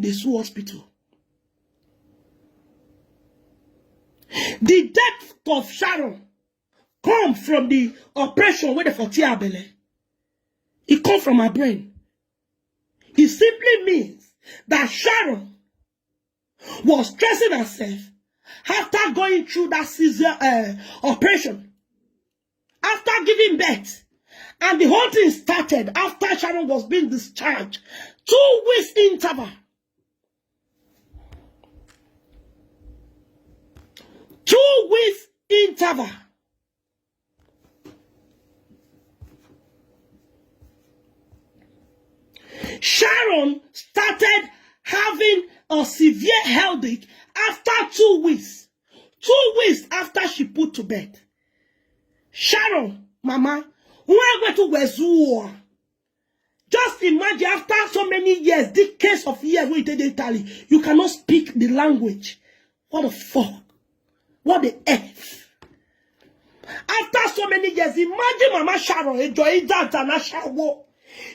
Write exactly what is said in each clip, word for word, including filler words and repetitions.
dey sue hospital. The death of Sharon come from the operation wey dey for tear her belle. E come from her brain. It simply means that Sharon was stressing herself after going through that scissor uh, operation, after giving birth. And the whole thing started after Sharon was being discharged. Two weeks interval. Two weeks interval. Sharon started having a severe headache after two weeks. Two weeks after she put to bed. Sharon, mama, why go to Wezua? Just imagine, after so many years, decades of years wey you take dey Italy, you cannot speak the language. What the fuck? What the earth? After so many years, imagine Mama Sharon enjoying that and Ashawo.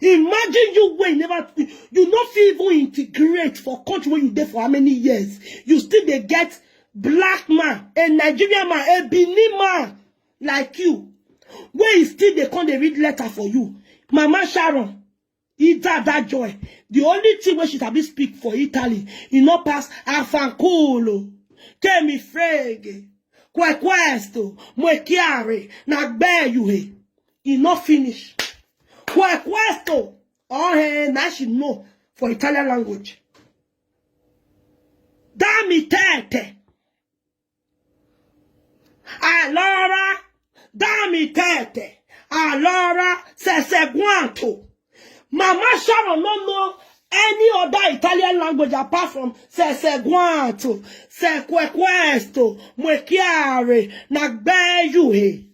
Imagine you wey never, you no fit even integrate for country wey you dey for how many years. You still dey get black man, a Nigerian man, a Benin man like you, wey e still dey come dey read letter for you. Mama Sharon, either that joy. The only thing wey she sabi speak for Italy, e no pass Afankolo, Kemi Frege, Kwekwesto, Mwekiare, na Gbeyuhe. E no finish. Kwekwesto, oh hey, na she know for Italian language. Dami tete. Allora, dami tete. Allora, se seguanto. Mama Sharon no know any other Italian language apart from se seguanto, se questo, mwechiare, na gbeyuhe.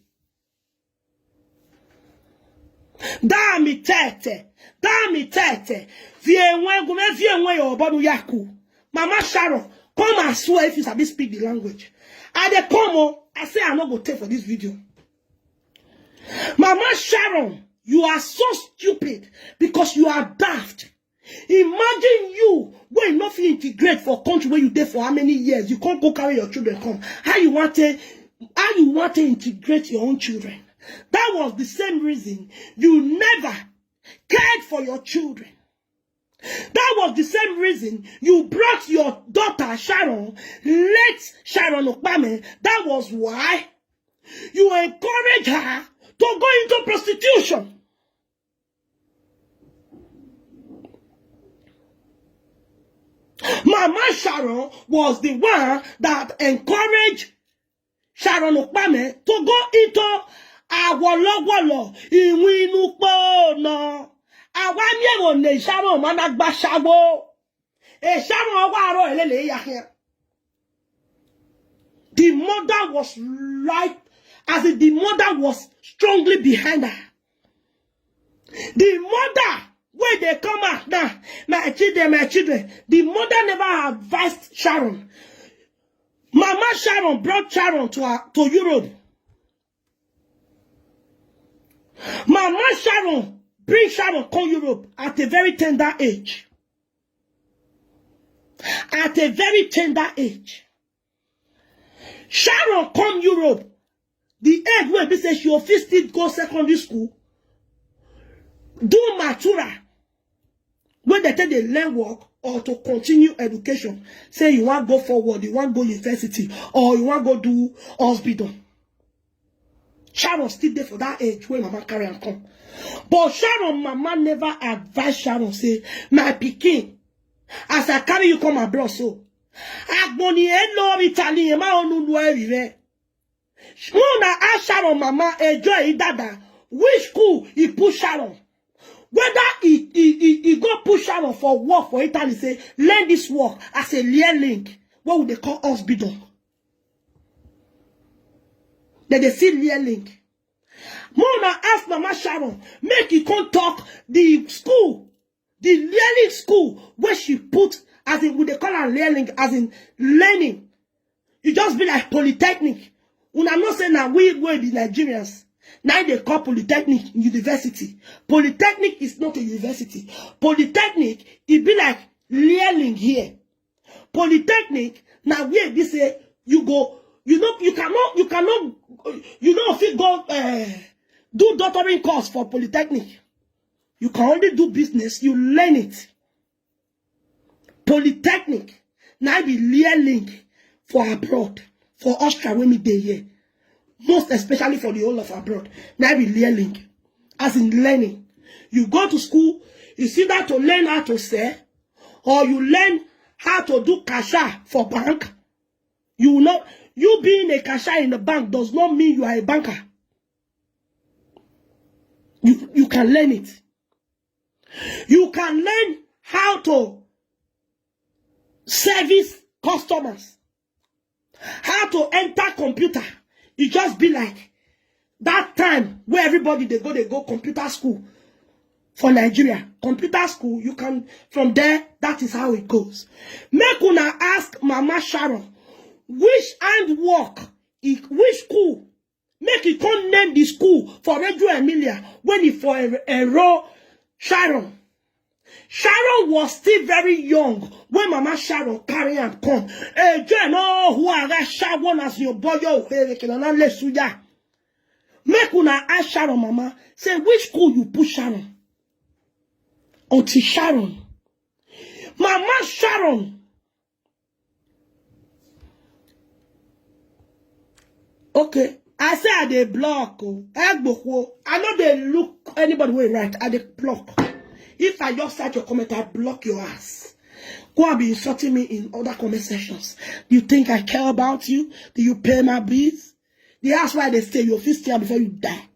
Dami tete, dami tete. Vie nwe gume, vie nwe yo bonu yaku. Mama Sharon, come and swear if you sabi speak the language. I dey come o, I say I no go take for this video. Mama Sharon, you are so stupid because you are daft. Imagine you wey no fit integrate for country wey you dey for how many years, you can't go carry your children come. How you want to, how you want to integrate your own children? That was the same reason you never cared for your children. That was the same reason you brought your daughter Sharon, late Sharon Okpame. That was why you encourage her to go into prostitution. Mama Sharon was the one that encouraged Sharon Okpame to go into awolowolo, iwinu pono. Awami ewo ne Sharon managba shawo. E Sharon wa ro elele ya here. The mother was right, as in the mother was strongly behind her. The mother wey dey come out now, my children, my children. The mother never advised Sharon. Mama Sharon brought Sharon to her, to Europe. Mama Sharon bring Sharon come Europe at a very tender age. At a very tender age. Sharon come Europe, the age wey be say she fit still go secondary school, do matura, wey dem take dey learn work or to continue education. Say you wan go forward, you wan go university, or you wan go do hospital. Sharon still dey for that age wey mama carry am come. But Sharon mama never advise Sharon say, my pikin, as I carry you come abroad so, agboni e no Italy, e ma onu nu everywhere. Una ask Sharon mama, Ejo Idada, which school he push Sharon? Whether he, he, he, he go push Sharon for work for Italy, say, learn this work as a learling, what would they call hospital? Then they see learling. Mona ask Mama Sharon, make he come talk the school, the learning school where she put, as in, would they call her learning, as in learning. You just be like polytechnic. Una know say na we wey be Nigerians, now they call polytechnic university. Polytechnic is not a university. Polytechnic, e be like Learning here. Polytechnic, now where this say you go, you know, you cannot, you cannot, you know, if you go uh, do doctoring course for Polytechnic. You can only do business, you learn it. Polytechnic, now be learning for abroad, for Austria, when me dey here. Most especially for the whole of abroad. Now be learning, as in learning. You go to school, you see that to learn how to sell, or you learn how to do cashier for bank. You know, you being a cashier in the bank does not mean you are a banker. You, you can learn it. You can learn how to service customers, how to enter computer. It just be like that time where everybody they go, they go computer school for Nigeria. Computer school, you can, from there, that is how it goes. Make una ask Mama Sharon, which handwork, which school, make it come name the school for Radio Emilia when he for Ero Sharon. Sharon was still very young when Mama Sharon carry am come. Ejo no who aga Sharon as your boy yo here kinana lesuya. Make una ask Sharon mama, say which school you put Sharon? Auntie Sharon. Mama Sharon. Okay, I say I dey block o. Egbokwo, I no dey look anybody wey write, I dey block. If I just start your comment, I block your ass. Go and be insulting me in other comment sections. Do you think I care about you? Do you pay my bills? The house where they stay, you fit stay before you die.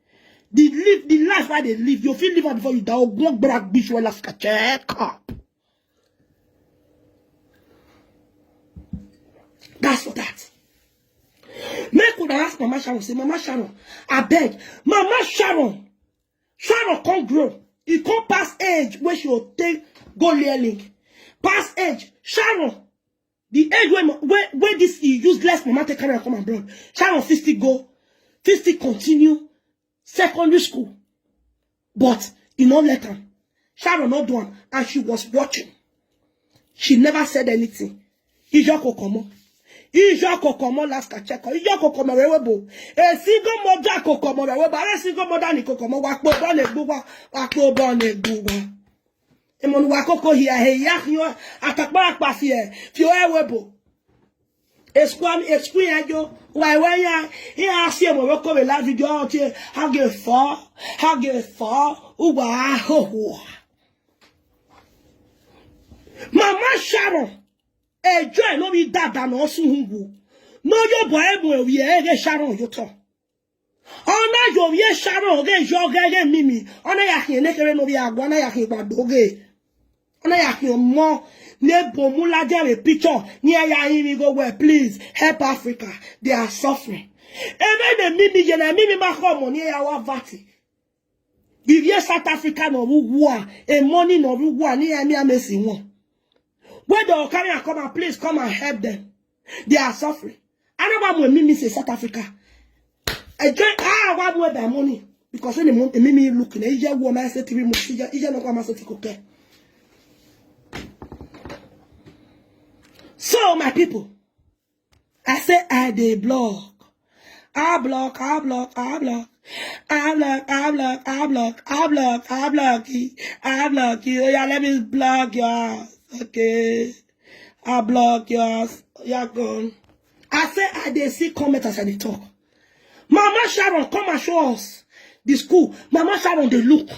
The live, the life where they live, you fit live am before you die. Oh, go back, bitch, well, check up. That's for that. Make una ask Mama Sharon, say, Mama Sharon, I beg. Mama Sharon, Sharon come grow. E come pass age where she will take go learning. Pass age. Sharon, the age when, when, when this useless mama take carry am come abroad. Sharon fit still go, fit still continue secondary school. But e no let am. Sharon no do am, and she was watching. She never said anything. Ijoko komo. Ijoko komo last I check. Ijoko komo wewe bo. A single mother ko komo wewe bo. A single mother ni ko komo. Wa po bo ne gbuwa. Wa po bo ne gbuwa. Emon wa koko hiya he ya hiyo. Atakpa akpa fie. Fio ewe bo. Esquam, esquia yo. Why, why ya? He asked him, we come a live video out here. How get far? How get far? Uwa ho ho. Mama Sharon. Ejo no be dada no su hungu. No yo boy mo wi e ge Sharon yo to. Ona yo ye Sharon ge yo ge ge mimi. Ona ya hin ne kere no bi agwa na ya hin gba doge. Ona ya hin mo ne bo mu la je we picture. Ni ya hin mi go well, please help Africa. They are suffering. Ebe ne mimi ye na mimi ma ko mo ni ya wa vati. If you South Africa no ru wa, e money no ru wa ni ya mi amesi won. Where they carry and come and please come and help them. They are suffering. I never want me say South Africa. I join ah, I want more than money because when the money me me looking, I just want my say three months. I just not want my say okay. So my people, I say I dey block. I block, I block, I block. I block, I block, I block, I block, I block, I block you. I block you. Oh yeah, let me block your ass. Okay. I block your ass. You're gone. I say I dey see comment as I dey talk. Mama Sharon, come and show us the school. Mama Sharon, dey look.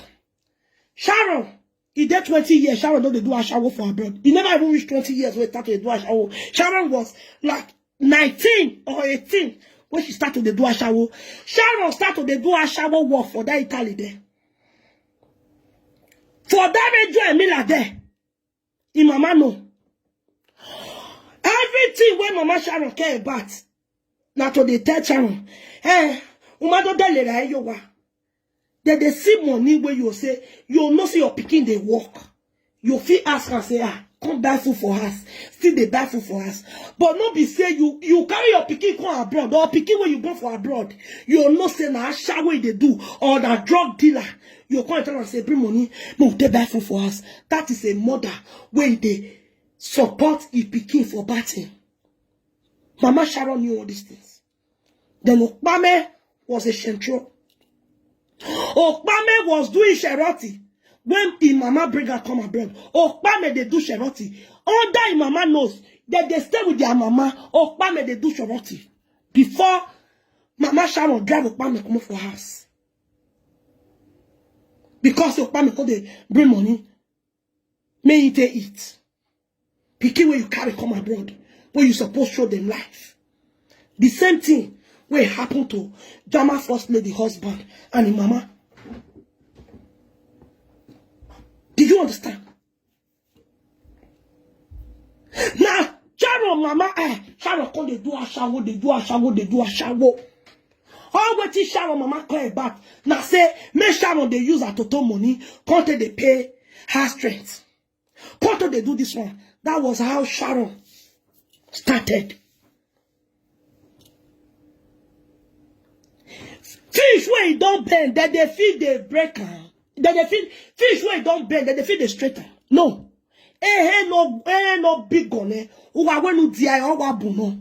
Sharon, e dey twenty years. Sharon don dey do ashawo for abroad. E never even reach twenty years when e start to dey do ashawo. Sharon was like nineteen or eighteen when she start to dey do ashawo. Sharon start to dey do ashawo work for that Italy there. For that Reggio Emilia there. Im mama know. Everything wey Mama Sharon care about, na to dey tell Sharon. Eh, umado delera yowa. They dey see money wey you say, you know say your pikin dey work. You fit ask am say, ah, come buy food for us. Still dey buy food for us. But no be say you, you carry your pikin come abroad, or pikin wey you born for abroad, you know say na ashawo e dey do, or na drug dealer. You come tell am say, bring money, make we take buy food for us. That is a mother wey dey support his pikin for bad thing. Mama Sharon knew all these things. Then Okpame was a shentro. Okpame was doing sheroti when his mama bring her come abroad. Okpame dey do sheroti. Under his mama nose, they dey stay with their mama. Okpame dey do sheroti. Before Mama Sharon drive Okpame comot for house. Because Okpame come dey bring money. May he take it. Pikin wey you carry come abroad, wey you suppose show them life. The same thing wey happen to Jama First Lady husband and him mama. Did you understand? Now, Sharon mama, eh, Sharon come dey do ashawo, dey do ashawo, dey do ashawo. All wetin Sharon mama call about, na say make Sharon dey use her toto money, come take dey pay her strength. Come to dey do this one. That was how Sharon started. Fish wey e don bend, dem dey fit dey break am. Dem dey fit, fish wey e don bend, dem dey fit dey straight am. No. Ehe no, ehe no big gun eh. Uwa wenu dia o wa bu no.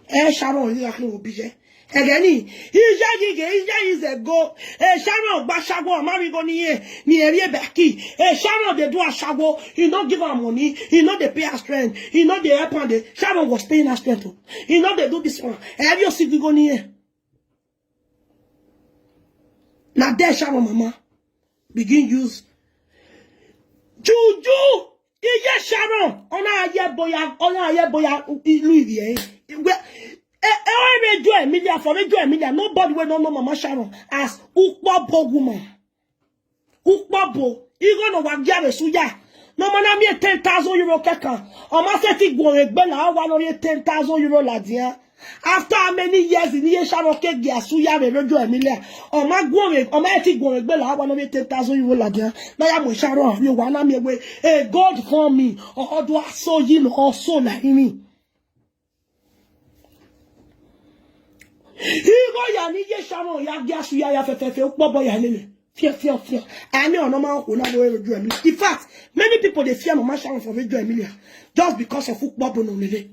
Eh, Sharon, you are going to be there. Egeni, ija gige, ija is a go. Eh, Sharon gba shago, amari go ni eh, ni eri ebaki. Eh, Sharon dey do ashago. He no give her money. He no dey pay her strength. He no dey help her. Dey Sharon was paying her strength. Oh. He no dey do this one. Eh, you see go ni eh. Na there Sharon mama begin use juju. Iye Sharon, ona aye boya, ona aye boya ilu iye. We e e o rejo Emilia for rejo Emilia. Nobody wey no know Mama Sharon as ukpobo woman. Ukpobo, igo no wa gia be suya. No mana mi ten thousand euro keka. O ma se ti gwo egbe la wa no ten thousand euro la dia. After how many years in here Sharon ke gia suya be rejo Emilia. O ma gwo me, o ma ti gwo egbe la wa no ten thousand euro la dia. Na ya mo Sharon, you wa na mi we. E God for me. O do aso yi no so na imi. Igo ya ni ye Sharon ya gia suya ya fe fe fe ukpobo ya lele. Fear, fear, fear. I mean, no man who na go rejo Emilia. In fact, many people dey fear Mama Sharon for rejo Emilia just because of ukpobo no lele.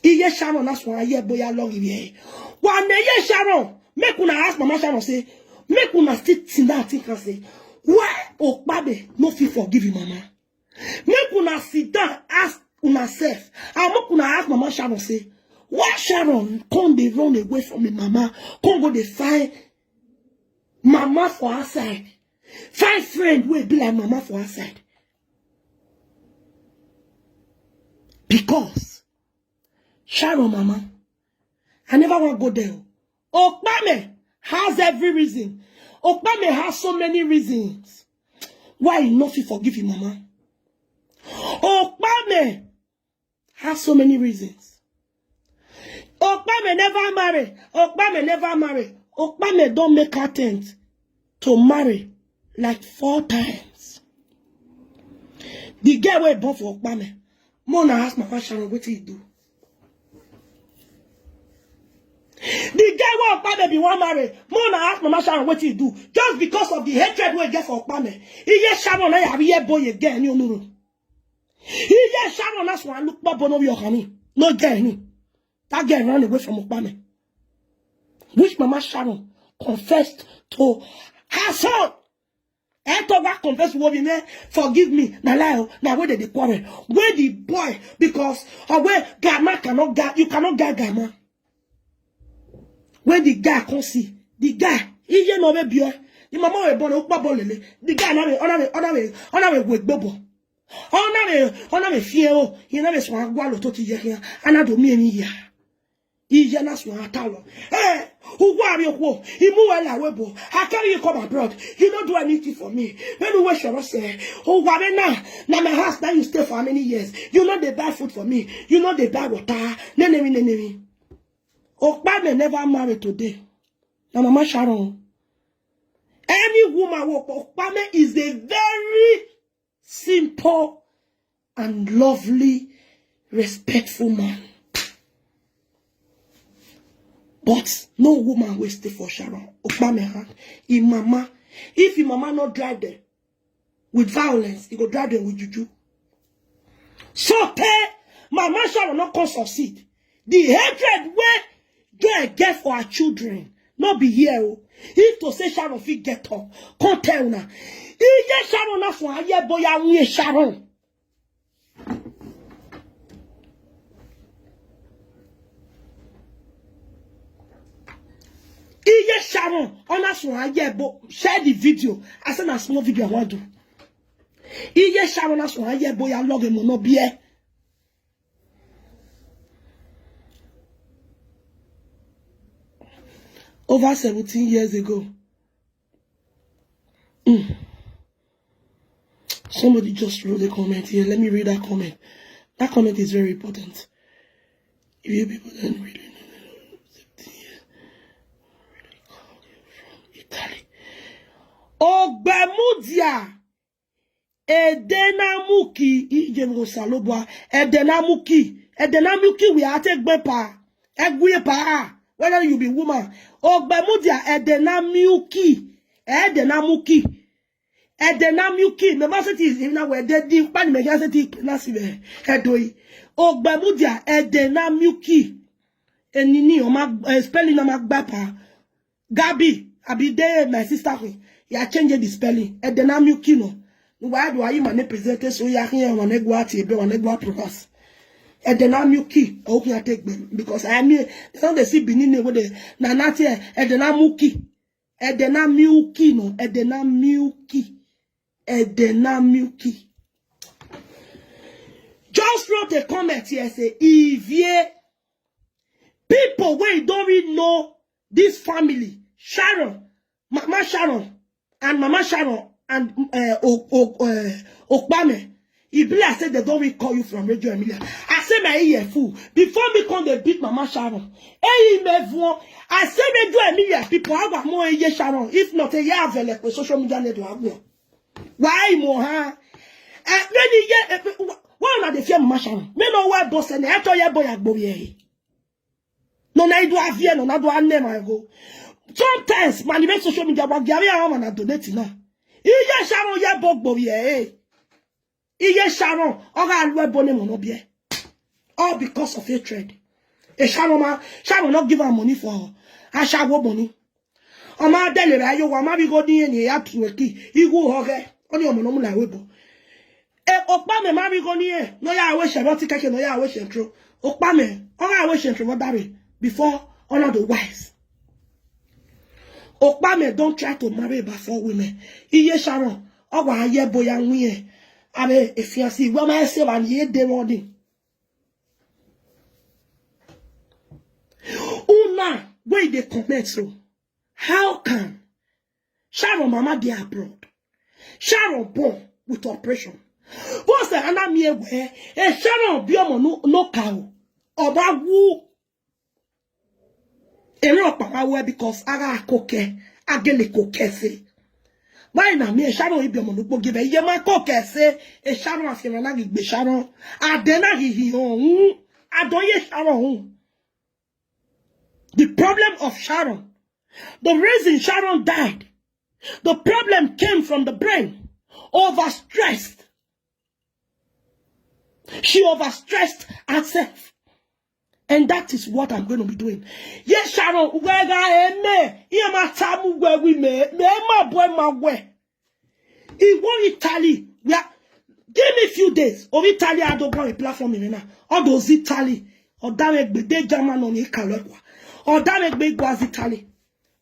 Iye Sharon, that's why ye boya long iye. One day ye Sharon, make una ask Mama Sharon say, make una sit down think and say, why Okpame no fit forgive him mama? Make una sit down, ask una self. And make una ask Mama Sharon say, why Sharon come dey run away from him mama, come go dey find mama for outside, find friend wey be like mama for outside? Because Sharon mama, I never wan go there. Okpame has every reason. Okpame has so many reasons why he no fit forgive him mama. Okpame has so many reasons. Okpame never marry. Okpame never marry. Okpame don make attempt to marry like four times. The girl wey born for Okpame, Mona ask Mama Sharon wetin he do. The girl wey Okpame bin wan marry, Mona ask Mama Sharon wetin he do. Just because of the hatred wey he get for Okpame. Iye Sharon na ya iye boy again, you know. Iye Sharon na swan look pop no your honey. No get any. That girl ran away from Okpame. Which Mama Sharon confessed to her son. Etowa confess wo bi me, forgive me. Na lie o, na wey dey dey quarrel. Wey the boy, because of wey grandma cannot guide, you cannot guide grandma. When the guy come see, the guy, he hear no baby. The mama we born, ukpa born lele. The guy na we, ona we, ona we, ona we we gbogbo. Ona we, ona we fear o. He na we swan gwa lo to ti ye here. Ana do me ni ya. Iye na swan atalo. Eh, ugwa mi okwo. Imu we la we bo. I carry you come abroad. You don't do anything for me. When we show us eh, ugwa me na, na my house that you stay for how many years? You know they buy food for me. You know they buy water. Nenemi, nenemi. Okpame never marry today. Na Mama Sharon. Any woman wo Okpame is a very simple and lovely, respectful man. But no woman will stay for Sharon. Okpame hand. Im mama. If im mama not drive them with violence, he go drive them with juju. So tey Mama Sharon no come succeed. The hatred wey Joy get for her children no be here o. If to say Sharon fit get up, come tell una. Iye Sharon na fun aye boya wun Sharon. Iye Sharon, ona sun aye bo share the video. I say na small video I wan do. Iye Sharon na sun aye boya log him no be here. Over seventeen years ago. Mm. Somebody just wrote a comment here. Let me read that comment. That comment is very important. If you people don't really know, seventeen years, really call you from Italy. Ogbemudia. Edenamuki, ije mo salobwa, Edenamuki, Edenamuki we are take bepa, egwe pa, whether you be woman, Ogbemudia, Edenamuki, Edenamuki, Edenamuki, me ma se ti na we de di pa ni me ya se ti na si be, Edoi, Ogbemudia, Edenamuki, enini, o ma, eh, spelling na ma gba pa, Gabi, abi dey my sister queen. Ya change the spelling. Edenamukino. Why do I even present so ya here one egwati ebe one egwa pronounce. Edenamuki. I hope you take them because I mean they don't they see Benin name with the nanati Edenamuki. Edenamuki no. Edenamuki. Edenamuki. Just wrote a comment here say Ivie people wey don't really know this family, Sharon, Mama Sharon, and Mama Sharon and uh, o, o, uh, Okpame. E be like say they don't really call you from Radio Emilia. I say my ear fool. Before me come they beat Mama Sharon. Hey, me vuon. I say Radio Emilia people, I want more ear Sharon. If not, a year like with social media network. Why more, huh? Eh, many year, eh, why una dey fear Mama Sharon? Me no why boss and I tell you boy agbo ye. No na idu avie no na do ane ma go. Sometimes man be social media wa gari awon na donate na. Iye Sharon ye bogbo ye. Iye Sharon o ga lu ebo ne mo no bie. All because of hatred. E Sharon ma Sharon no give her money for her. Ashawo money. Oma dele ra yo wa ma bi go ni eni ya tuweki. Igu hoge. Oni omo no mu na webo. E Okpame ma bi go ni e. No ya we she roti keke no ya we she ntro. Okpame. Ona we she ntro mo dare. Before ona the wise. Okpame don't try to marry about four women. Iye Sharon. Owa aye boya nwi e. Abe e fiancé. Wa ma se wa ni e de roni. Una wey dey comment so, how can Sharon mama dey abroad? Sharon born with operation. Bó ṣe ana mi ewe e Sharon bí ọmọ no no ka o. Ọba wu. Ere ọpa ma we because ara koke agele koke se. Why na me Sharon ibi ọmọ no gbo give e ye ma koke se e Sharon afira na gbe Sharon. Adena hi hi ohun. Adoye Sharon ohun. The problem of Sharon, the reason Sharon died, the problem came from the brain. Overstressed. She overstressed herself. And that is what I'm going to be doing. Yes, Sharon, wega eme, iye ma tamu we we me, me ma boy ma we. He won Italy. We are, give me few days. Or Italy I don't go on a platform in now. All those Italy. Or damn it, they German on it, Kalekwa. Or damn it, big was Italy.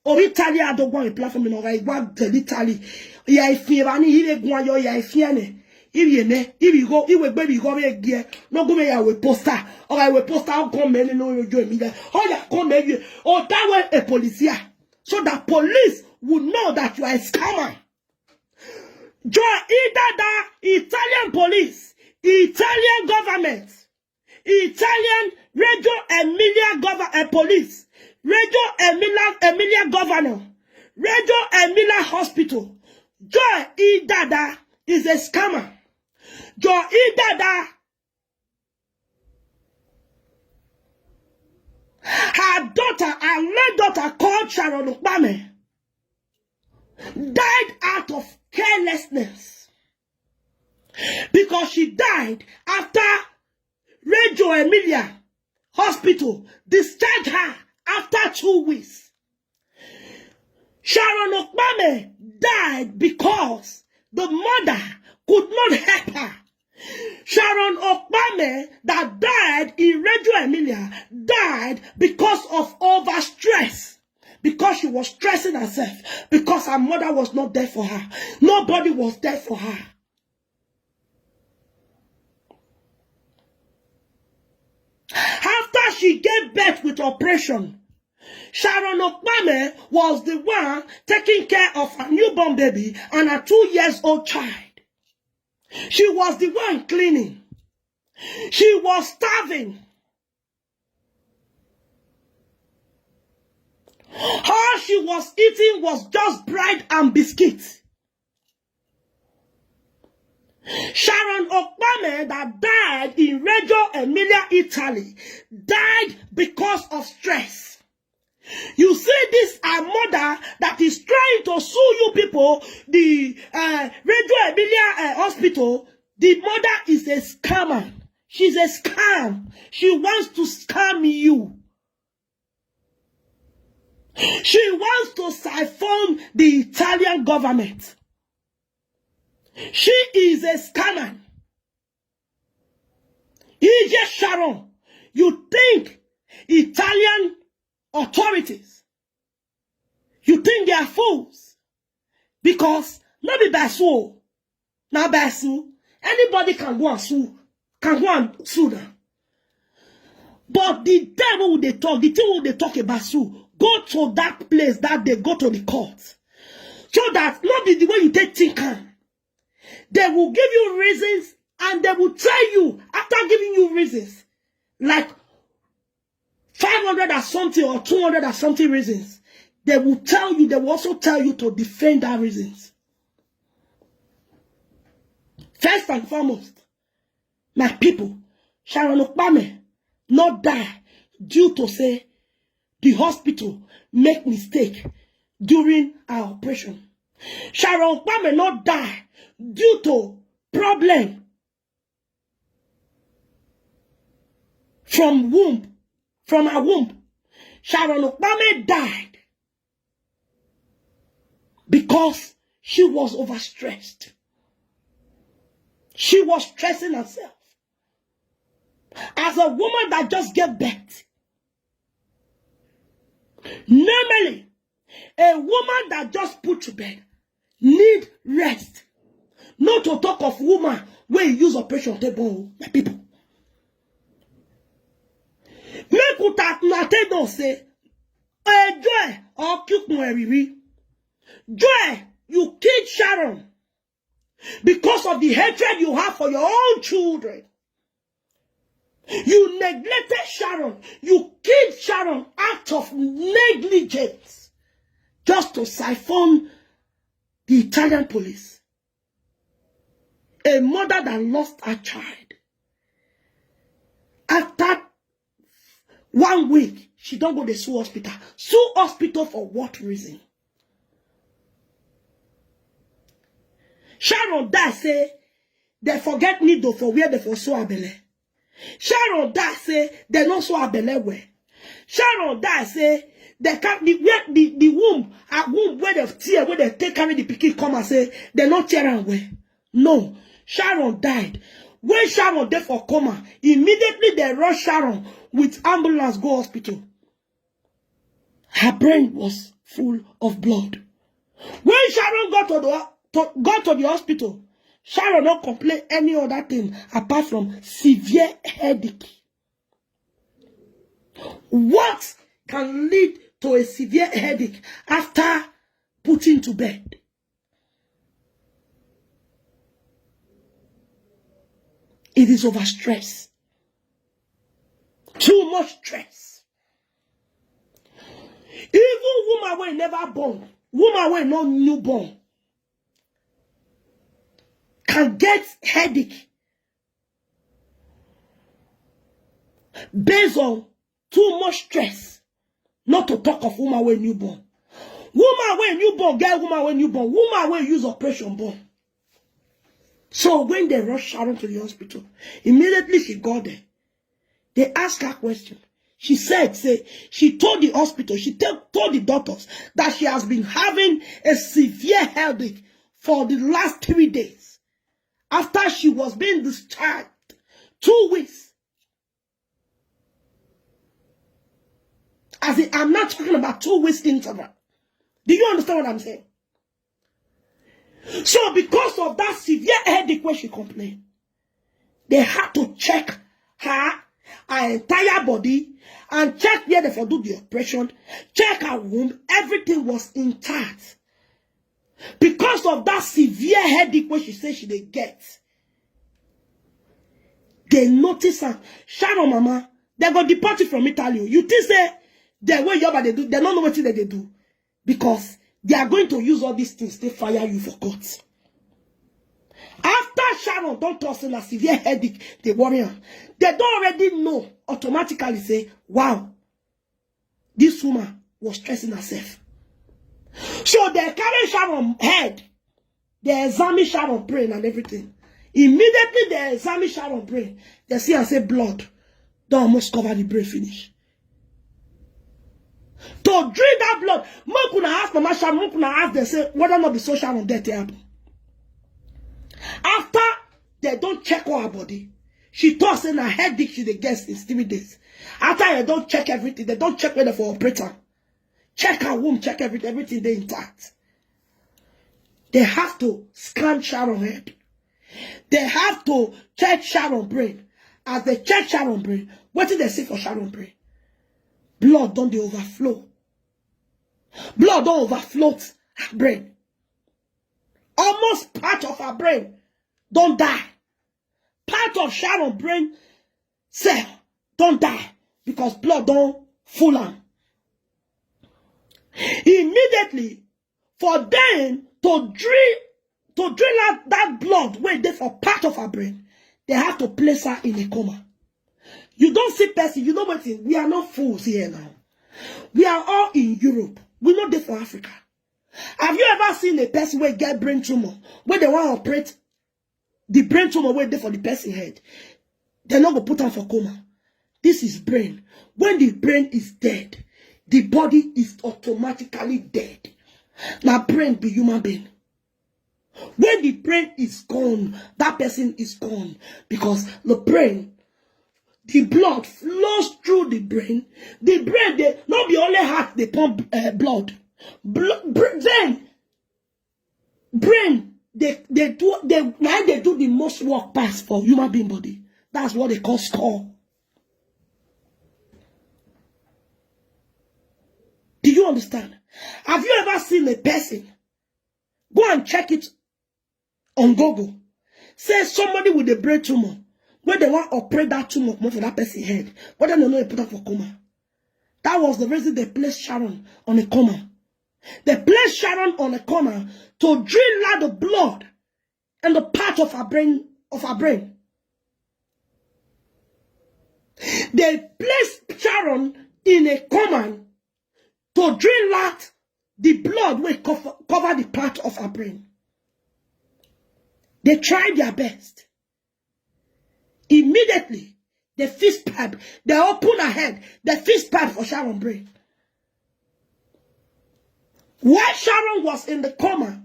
Or Italy I don't go on a platform in or I want the Italy. Ya if you any, if you go, ya if you any. If you may, if you go, if we baby go, we gear. No go me ya we poster. Or I will poster, I'll come in and know you join me there. Oh, yeah, come in. Or that way, a police here. So that police would know that you are a scammer. Joy Idada, Italian police, Italian government, Italian Radio Emilia government, police, Radio Emilia, Emilia governor, Radio Emilia hospital. Joy Idada is a scammer. Joy Idada, her daughter, her late daughter called Sharon Ukpame, died out of carelessness because she died after Reggio Emilia Hospital, discharge her after two weeks. Sharon Okpame died because the mother could not help her. Sharon Okpame, that died in Reggio Emilia, died because of overstress, because she was stressing herself, because her mother was not there for her. Nobody was there for her. After she gave birth with operation, Sharon Okpame was the one taking care of her newborn baby and her two years old child. She was the one cleaning. She was starving. All she was eating was just bread and biscuit. Sharon Okpame, that died in Reggio Emilia, Italy, died because of stress. You see this, a mother that is trying to sue you people, the uh, Reggio Emilia uh, Hospital. The mother is a scammer. She's a scam. She wants to scam you. She wants to siphon the Italian government. She is a scammer. Ije Sharon, you think Italian authorities, you think they are fools? Because no be by sue o. Na by sue. Anybody can go and sue, can go and sue now. But the day wey we dey talk, the thing wey we dey talk about sue, go to that place that day, go to the court. So that no be the way you take think am. They will give you reasons and they will tell you, after giving you reasons, like five hundred or something or two hundred or something reasons, they will tell you, they will also tell you to defend that reasons. First and foremost, my people, Sharon Okpame not die due to say the hospital make mistake during her operation. Sharon Okpame not die due to problem from womb, from her womb. Sharon Okpame died because she was overstressed. She was stressing herself. As a woman that just gave birth, normally, a woman that just put to bed need rest. Not to talk of woman wey use operation take born, my people. Make una take know say, eh, Joy or Kukun Eriri. Joy, you killed Sharon because of the hatred you have for your own children. You neglected Sharon. You killed Sharon out of negligence just to siphon the Italian police. A mother that lost her child. After one week, she don't go to sue hospital. Sue hospital for what reason? Sharon die say they forget needle for where they for sew her belle. Sharon die say they no sew her belle well. Sharon die say they can the where the, the womb, her womb where they tear, where they take carry the pikin come and say they no tear am well. No, Sharon died. When Sharon dey for coma, immediately they rush Sharon with ambulance go hospital. Her brain was full of blood. When Sharon got to the to, got to the hospital, Sharon not complain any other thing apart from severe headache. What can lead to a severe headache after putting to bed? It is overstress. Too much stress. Even woman wey never born, woman wey no newborn, can get headache based on too much stress. Not to talk of woman wey newborn. Woman wey newborn get woman wey newborn. Woman wey use operation born. So when they rush Sharon to the hospital, immediately she got there. They ask her question. She said, say, she told the hospital, she tell, told the doctors that she has been having a severe headache for the last three days after she was being discharged two weeks. As in, I'm not talking about two weeks interval. Do you understand what I'm saying? So because of that severe headache where she complained, they had to check her, her entire body, and check where they for do the operation, check her womb. Everything was intact. Because of that severe headache where she said she dey get, they notice her. Sharon mama, they go deport you from Italy. You think say the way Yoruba they do, they don't know what they, they do. Because they are going to use all these things to fire you for court. After Sharon don't toss in a severe headache, they worry her. They don't already know automatically say, wow, this woman was stressing herself. So they carry Sharon head, they examine Sharon brain and everything. Immediately they examine Sharon brain, they see and say blood don't almost cover the brain finish. To drink that blood, make una ask Mama Sharon, make una ask them say whether not be so Sharon death happen. After they don't check all her body, she told say na headache she dey get since three days. After they don't check everything, they don't check whether for operator, check her womb, check everything, everything they intact. They have to scan Sharon head. They have to check Sharon brain. As they check Sharon brain, what did they see for Sharon brain? Blood don't they overflow. Blood don't overflow her brain. Almost part of her brain don't die. Part of Sharon brain cell don't die because blood don't full am. Immediately, for them to drill to drill out that blood where they for part of her brain, they have to place her in a coma. You don't see person, you know what? We are not fools here now. We are all in Europe. We not there for Africa. Have you ever seen a person where get brain tumor, where they want to operate the brain tumor where they for the person head? They not go put her for coma. This is brain. When the brain is dead, the body is automatically dead. Now brain be human being. When the brain is gone, that person is gone because the brain, the blood flows through the brain. The brain, they not be only heart they pump uh, blood. Bl- brain, brain, they they do they now they do the most work pass for human being body. That's what they call skull. Do you understand? Have you ever seen a person? Go and check it on Google. Say somebody with a brain tumor, where they want to operate that tumor comot for that person head, whether they know they put up for coma. That was the reason they placed Sharon on a coma. They placed Sharon on a coma to drain out the blood and the part of her brain of her brain. They placed Sharon in a coma to drain out the blood will cover, cover the part of her brain. They tried their best. Immediately, they fix pipe. They open her head. They fix pipe for Sharon brain. While Sharon was in the coma,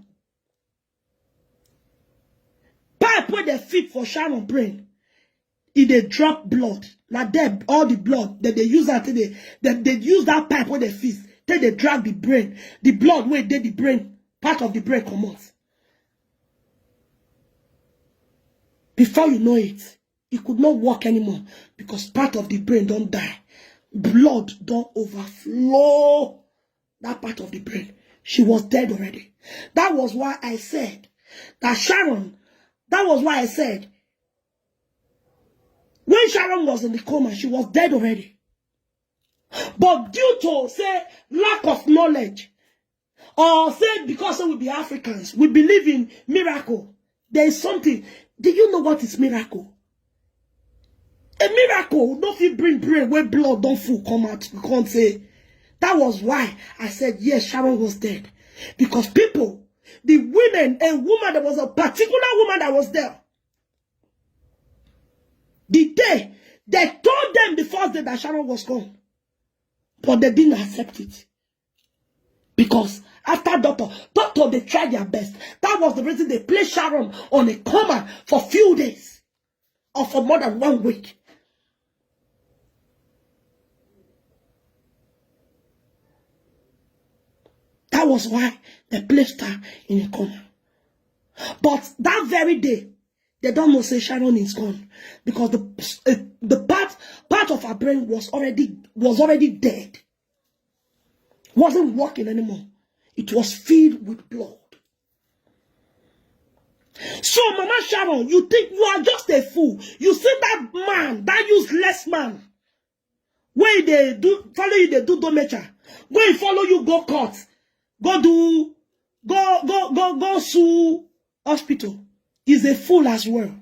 pipe where they fit for Sharon brain, e dey drop blood. Na there all the blood that they use that they they, they use that pipe where they fit. Then they drag the brain, the blood where they the brain, part of the brain comot. Before you know it, it could not work anymore because part of the brain don't die. Blood don't overflow that part of the brain. She was dead already. That was why I said that Sharon, that was why I said when Sharon was in the coma, she was dead already. But due to say lack of knowledge, or say because we be Africans, we believe in miracle. There is something. Do you know what is miracle? A miracle no fit bring brain where blood don't full come out. You can't say. That was why I said yes, Sharon was dead. Because people, the women, a woman, there was a particular woman that was there. The day they told them the day that Sharon was gone. But they didn't accept it. Because after doctor, doctor, they tried their best. That was the reason they placed Sharon on a coma for few days or for more than one week. That was why they placed her in a coma. But that very day, they don't know say Sharon is gone because the uh, the part part of her brain was already was already dead, wasn't working anymore. It was filled with blood. So, Mama Sharon, you think you are just a fool? You see that man, that useless man, wey dey do follow you dey do domecha, wey follow you go court, go do go go go go sue hospital, is a fool as well.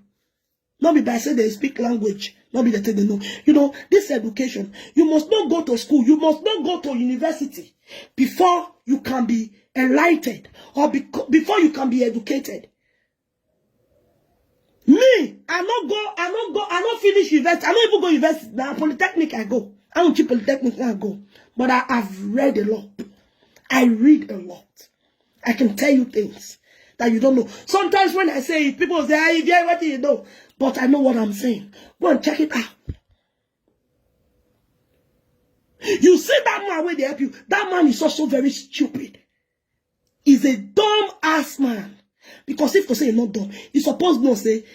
No be by say they speak language, no be the thing they know. You know, this education, you must not go to school, you must not go to university before you can be enlightened or beco- before you can be educated. Me, I no go, I no go, I no finish university. I no even go university. Now polytechnic I go. I don't keep polytechnic I go. But I have read a lot. I read a lot. I can tell you things that you don't know. Sometimes when I say it, people say, "Ah, you get what you know." But I know what I'm saying. Go and check it out. You see that man where they help you. That man is also very stupid. He's a dumb ass man. Because if to say he's not dumb, he's supposed to say,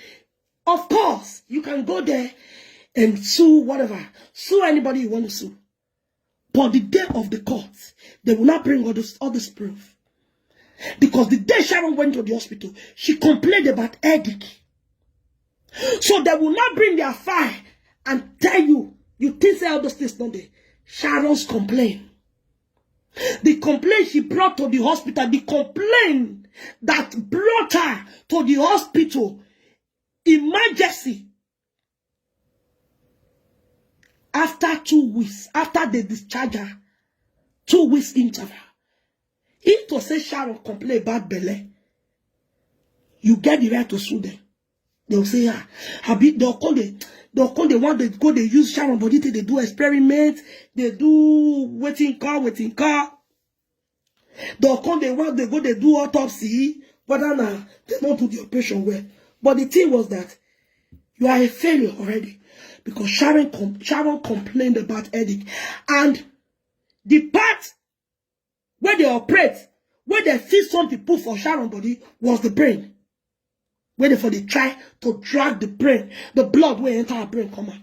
of course, you can go there and sue whatever. Sue anybody you want to sue. But the day of the court, they will not bring all this all this proof. Because the day Sharon went to the hospital, she complained about headache. So they will not bring their file and tell you, you think say all those things not there. Sharon's complaint. The complaint she brought to the hospital, the complaint that brought her to the hospital, emergency. After two weeks, after they discharge her, two weeks interval. If to say Sharon complain about belle, you get the right to sue them. They'll say, ah, abi they'll call the they'll call the one they go they use Sharon body till they do experiment, they do waiting car, waiting car. They'll call the one they go they do autopsy, whether na they don't do the operation well. But the thing was that you are a failure already because Sharon com- Sharon complained about headache, and the part where they operate, where they feel something put for Sharon body was the brain. Where they for they try to drag the brain, the blood where enter her brain come out.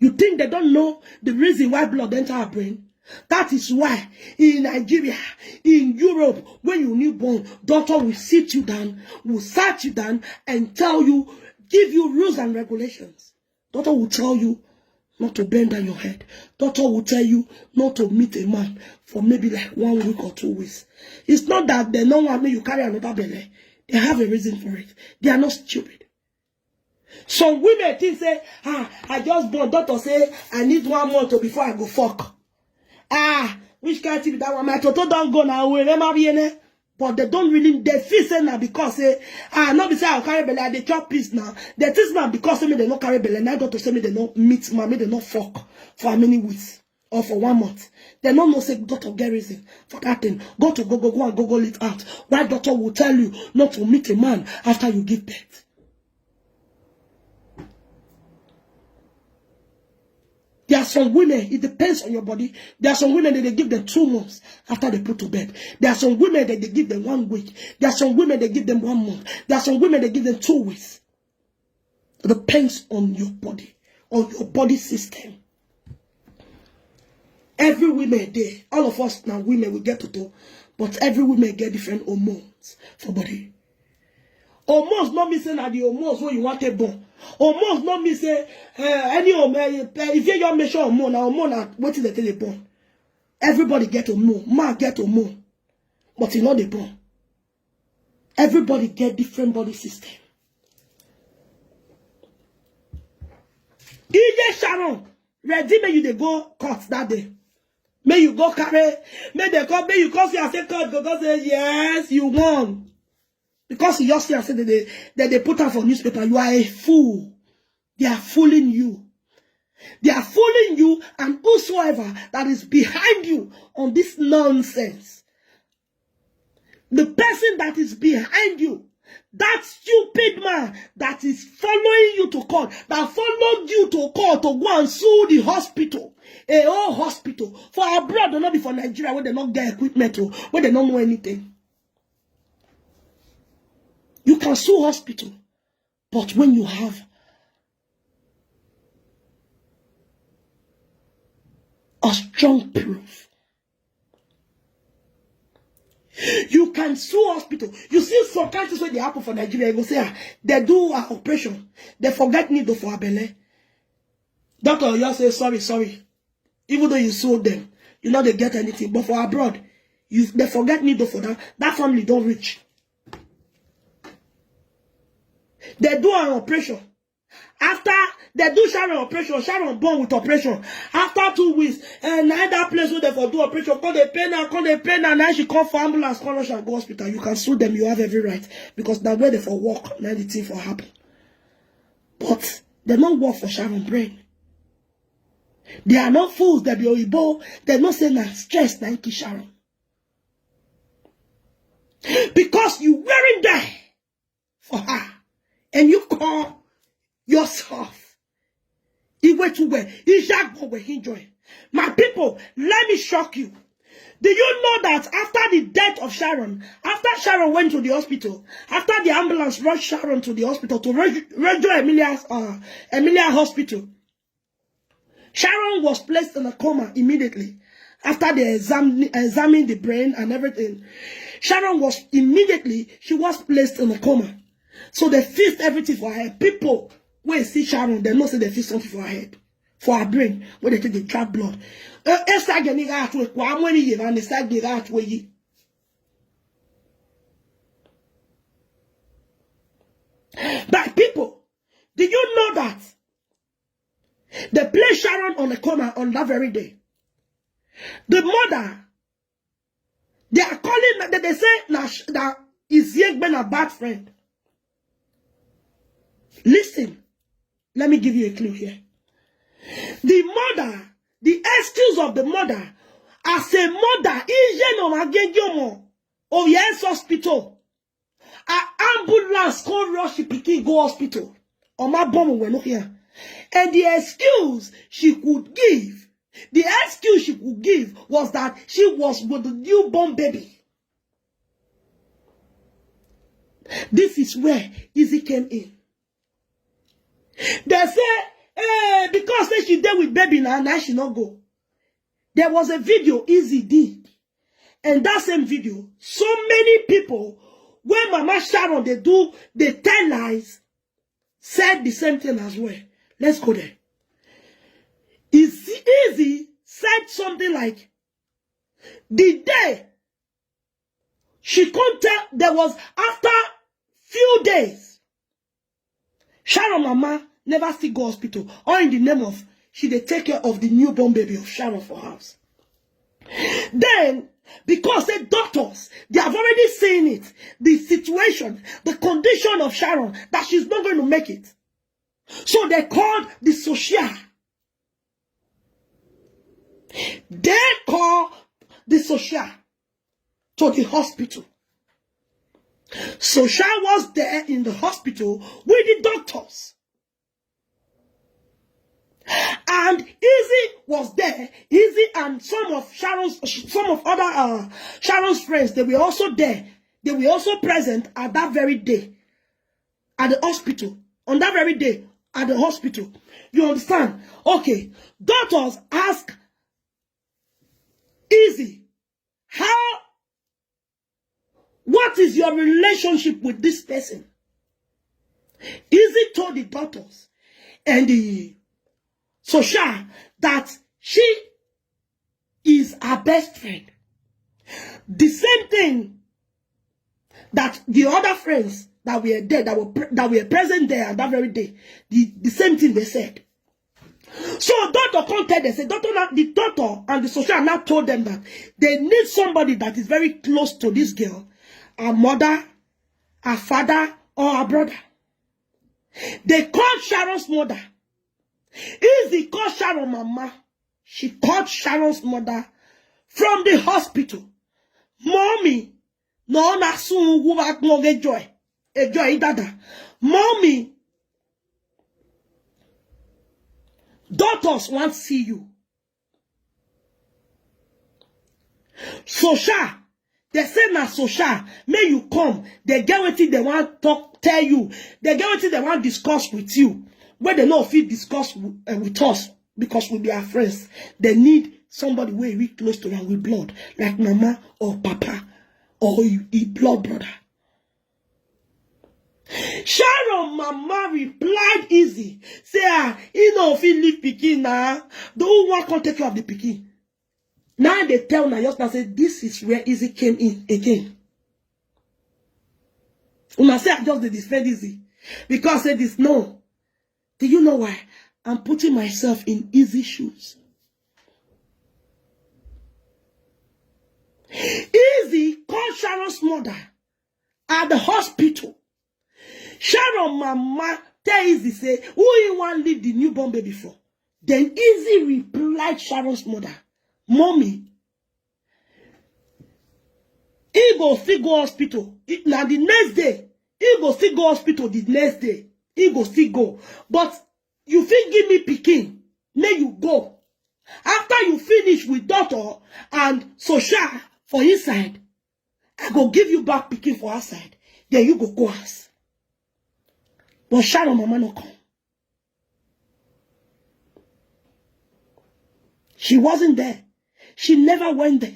You think they don't know the reason why blood enter her brain? That is why in Nigeria, in Europe, when you newborn, doctor will sit you down, will sat you down and tell you, give you rules and regulations. Doctor will tell you not to bend down your head. Doctor will tell you not to meet a man for maybe like one week or two weeks. It's not that they don't want me you carry another belle. They have a reason for it. They are not stupid. Some women think say, ah, I just born. Doctor say I need one month to before I go fuck. Ah, which kind of thing be that one? My toto don't go now. We never be in it. But they don't really they feel say na because say ah no be say I carry belle I dey chop peace now. They think na because say me they no carry belle na doctor say me they no meet man me they no fuck for how many weeks or for one month. They no know say doctor get reason for that thing. Go to go go go and go go it out. Why doctor will tell you not to meet a man after you give birth? There are some women, it depends on your body. There are some women that they give them two months after they put to bed. There are some women that they give them one week. There are some women that give them one month. There are some women that give them two weeks. It depends on your body, on your body system. Every women there, all of us now women we get to do, but every women get different hormones for body. Hormones not mean say na the hormones wey you want to born. Hormones not mean say uh, any hormone uh, if you your measure hormone na hormone na wetin dey take dey born. Everybody get hormone, man get hormone, but e no dey born. Everybody get different body system. Ije Sharon ready make you dey go court that day. Make you go carry, make they come, make you come see and say court go go say yes, you won. Because you just see and say that they that they put out for newspaper, you are a fool. They are fooling you. They are fooling you and whosoever that is behind you on this nonsense. The person that is behind you, that stupid man that is following you to court, that followed you to court to go and sue the hospital, a whole hospital for abroad, not be for Nigeria, where they not get equipment or where they don't know anything. You can sue hospital, but when you have a strong proof, you can sue hospital. You see some kind things wey dey happen for Nigeria, you go say, ah, they do an operation, they forget needle for abele. Doctor, you say, sorry, sorry. Even though you sue them, you know they get anything. But for abroad, you they forget needle for that. That family don't reach. They do an operation. After they do Sharon operation, Sharon born with operation. After two weeks, and now that place where they for do operation, come they pay now, come they pay now. Now she come for ambulance, come rush and go hospital. You can sue them, you have every right. Because now where they for work, now the thing for happen. But they don't work for Sharon brain. They are not fools, they be Oyibo. They not say na stress na kill Sharon. Because you weren't there for her. And you call yourself. He went to where? He shall go where he joined. My people, let me shock you. Do you know that after the death of Sharon, after Sharon went to the hospital, after the ambulance rushed Sharon to the hospital to Reg- Reggio Emilia's uh, Emilia Hospital, Sharon was placed in a coma immediately after they examined, examined the brain and everything. Sharon was immediately, she was placed in a coma. So they fixed everything for her. People, when see Sharon, they know say they fix something for her head, for her brain, when they take the trap blood. Eh, eh, sage ni ga atwe, kwa amwe ni ye, and the sage ni ga atwe yi. But people, do you know that they play Sharon on the coma on that very day? The mother, they are calling, they, they say na sh- that is Yegbe na bad friend. Listen, let me give you a clue here. The mother, the excuse of the mother, as a mother, Ije no Magegiomo, oh yes, hospital. An ambulance come rush the pikin go hospital. Oma bomb we no here. And the excuse she could give, the excuse she could give was that she was with the newborn baby. This is where Izzy came in. They say, eh, because say she there with baby now, now she not go. There was a video Izzy did. And that same video, so many people, when Mama Sharon they do, they tell lies, said the same thing as well. Let's go there. Izzy, Izzy said something like, the day she come tell, there was after few days, Sharon mama never still go hospital. All in the name of she dey take care of the newborn baby of Sharon for house. Then, because the doctors, they have already seen it, the situation, the condition of Sharon, that she's not going to make it. So they called the social. They called the social to the hospital. Social was there in the hospital with the doctors. And Izzy was there. Izzy and some of Sharon's, some of other uh, Sharon's friends, they were also there. They were also present at that very day at the hospital. On that very day at the hospital. You understand? Okay. Doctors ask Izzy, how, what is your relationship with this person? Izzy told the doctors and the social that she is her best friend. The same thing that the other friends that were there, that were pre- that were present there that very day, the, the same thing they said. So doctor come tell them, say, doctor, now, the doctor and the social now told them that they need somebody that is very close to this girl, her mother, her father, or her brother. They called Sharon's mother. Is She called Sharon mama. She called Sharon's mother from the hospital. Mommy, no na sun who back no get joy. A joy dada. Mommy, doctors want see you. Social. They say na social. May you come. They get wetin they want talk, tell you. They get wetin they want discuss with you. Where they no fit discuss w- uh, with us because we be our friends. They need somebody wey we close to and with blood, like mama or papa or e e blood brother. Sharon mama replied easy. Say ah, he no fit leave pikin na. The who wan come take care of the pikin. Now they tell una just now say this is where Easy came in again. Una say I just dey defend Easy because say this no. Do you know why? I'm putting myself in Easy shoes. Easy call Sharon's mother at the hospital. Sharon mama tell Easy say who he wan leave the newborn baby for. Then Easy replied Sharon's mother, "Mommy, he go still go hospital. He- na the next day, he go still go hospital the next day. He go still go. But you fit give me pikin, may you go. After you finish with doctor and social for inside, I go give you back pikin for outside. Then you go go house." But Sharon mama no come. She wasn't there. She never went there.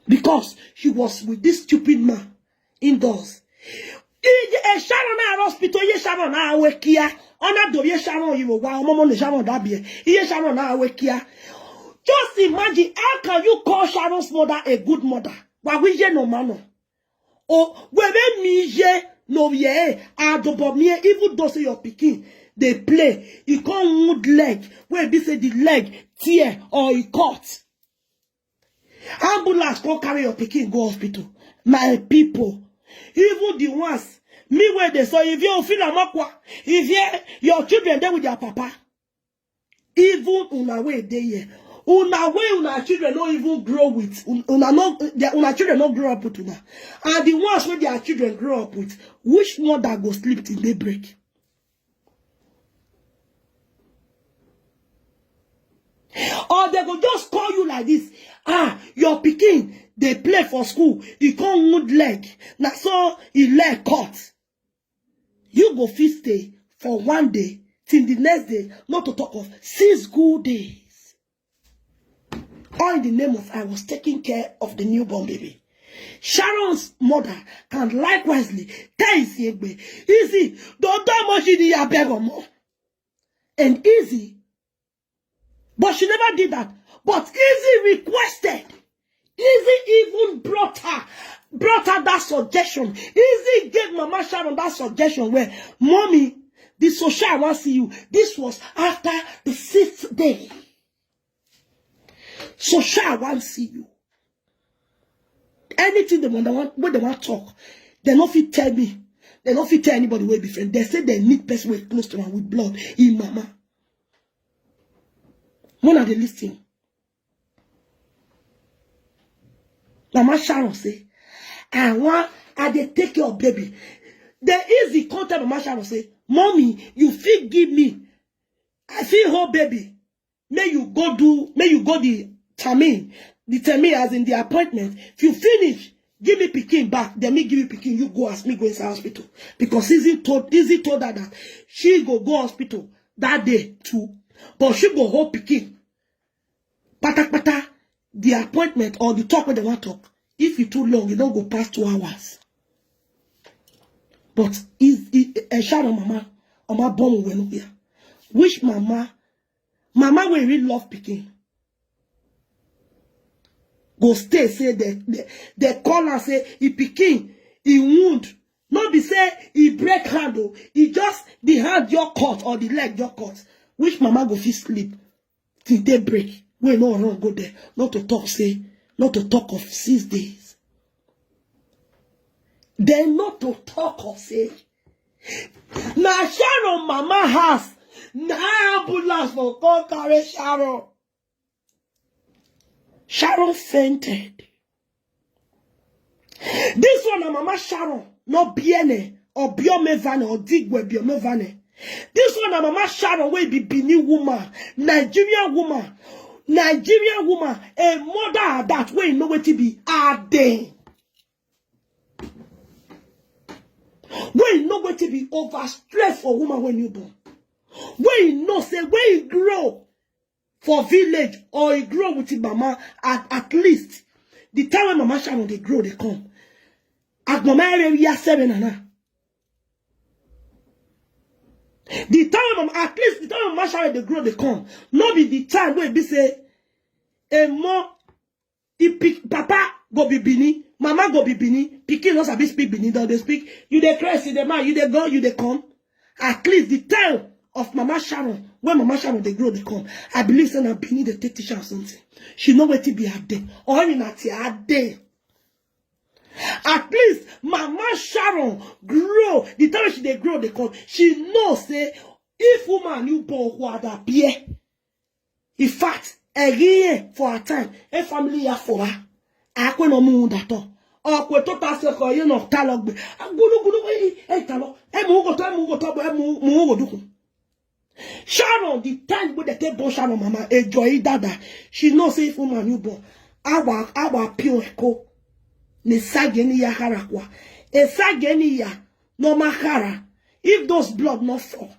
Because she was with this stupid man indoors. Iye Sharon na hospital, iye Sharon na awekia. Ona do ye Sharon you wa omo mo ne Sharon da bie. Iye Sharon na awekia. Just imagine, how can you call Sharon's mother a good mother? Wa wi ye no mano. O webe mi ye no ye adobo mi, even though say your pikin dey play, e come wound leg, wey be say the leg tear or e cut. Ambulance come carry your pikin go hospital. My people, even the ones me wey dey so, if you feel am akwa, if you, your children dey with their papa, even una wey dey here, una wey una children no even grow with, un- una no their- una children no grow up with una, and the ones wey their children grow up with, which mother go sleep till daybreak? Or they go just call you like this. Ah, your pikin dey play for school, e come wound leg, na so e leg cut. You go fit stay for one day till the next day, not to talk of six good days. All in the name of I was taking care of the newborn baby. Sharon's mother can likewise tell Isiegbe, Easy, don't tell much in the abeg omo. And Easy, but she never did that. But Easy requested. Easy even brought her, brought her that suggestion. Easy gave Mama Sharon that suggestion where, Mommy, the social wan see you. This was after the sixth day. Social wan see you. Anything they want, they want, when they want talk, they no fit tell me. They no fit tell anybody wey be friend. They say they need person wey close to am with blood. In mama. When are they listening? Mama Sharon say, I want, I dey take care of baby. The Easy come tell Mama Sharon say, Mommy, you fit give me, I fit hold baby. May you go do, may you go the termin, the termin as in the appointment. If you finish, give me pikin back. Then me give you pikin, you go as me go inside hospital. Because Easy told, Easy told her that she go go hospital that day too. But she go hold pikin. Pata pata, the appointment or the talk wey they want talk, if e too long, e no go pass two hours. But is e eh, Sharon mama, mama born well no here. Which mama, mama wey really love pikin, go stay say they they, they call her say e pikin, e wound. No be say e break hand o, e just the hand just cut or the leg just cut. Which mama go fit sleep till daybreak? Wey no run go there, not to talk say, not to talk of six days. Then not to talk of say, na Sharon mama house Na ambulance for come carry Sharon. Sharon fainted. This one na Mama Sharon, not Biene or Biomevane or Digwe Biomevane. This one na Mama Sharon wey be Benin woman, Nigerian woman, Nigerian woman, a mother that wey know wetin be her day. Wey know wetin be overstress for woman wey newborn. Wey know say wey grow for village or e grow with him mama at, at least the time when Mama Sharon dey grow dey come. Agboma ere ya seven na na. The time when Mama, at least the time when Mama Sharon dey grow dey come. No be the time wey be say a more the pick, papa go be Benin, mama go be Benin, pikin no sabi speak Benin, don dey speak. You dey crazy, the man, you dey go, you dey come. At least the time of Mama Sharon, when Mama Sharon dey grow, dey come. I believe say na Benin dey take teach her something. She know wetin be her day. Or you na ti her day. At least Mama Sharon grow. The time she dey grow, dey come. She know say if woman newborn who had appear, in fact, again for her time, a family ya for her. Akwe no mu dato. Okwe to ta se ko ye no ta lo gbe. Gulu gulu e e ta lo. E mu go to, e mu go to, e mu mu go duku. Sharon, the time wey dey take born Sharon mama, enjoy dada. She know say if woman newborn, awa awa pio eko. Ne sage ni ya hara kwa. E sage ni ya no ma hara. If those blood no fall,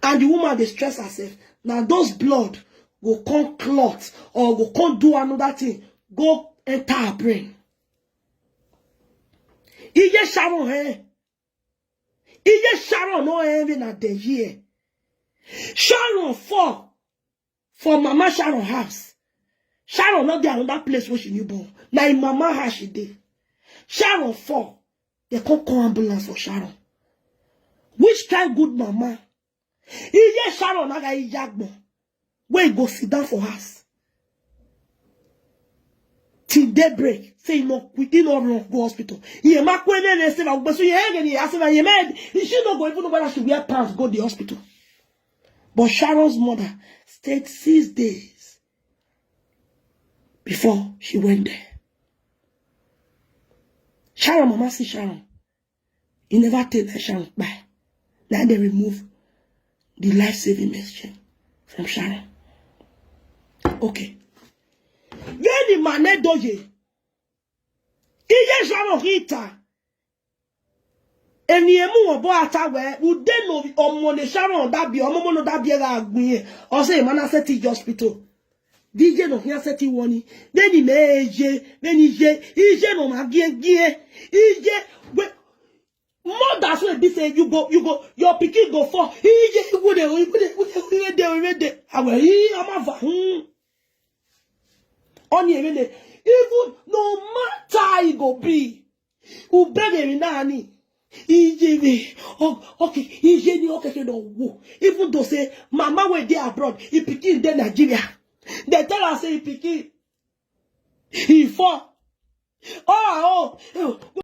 and the woman dey stress herself, na those blood go come clot or go come do another thing, go enter her brain. Iye Sharon eh. Iye Sharon no eh, na dey here. Sharon fall for Mama Sharon house. Sharon no dey another place wey she newborn. Na im mama house she dey. Sharon fall. They come call ambulance for Sharon. Which kind good mama? Iye Sharon na ga iyagbon. Wey go sit down for house till daybreak. Say he no, he no run go hospital. He ma kwene ne se na gbesu ye ge ni ase na ye me. She no go even know whether she wear pants go the hospital. But Sharon's mother stayed six days before she went there. Sharon mama see Sharon. He never take that Sharon by. Now they remove the life-saving medicine from Sharon. Okay. Then the man doje. Iye Sharon hita. Eni emu obo atawe ude no omone Sharon dabi omomo no dabi era agbiye. Ose imana seti hospital. D J no here seti woni. Then he me eje, then he je, ije no ma gie gie. Ije we mothers wey be say you go, you go, your pikin go fall. Ije iwu de iwu de iwu de iwu de iwu de. Awe yi amava. Hmm. Oni eme ne. Even no matter how e go be. Ubegeri nani. Ije we. Oh, okay. Ije ni okay ke don wo. Even though say mama wey dey abroad, e pikin dey Nigeria. They tell her say e pikin e fall. Oh, oh, oh.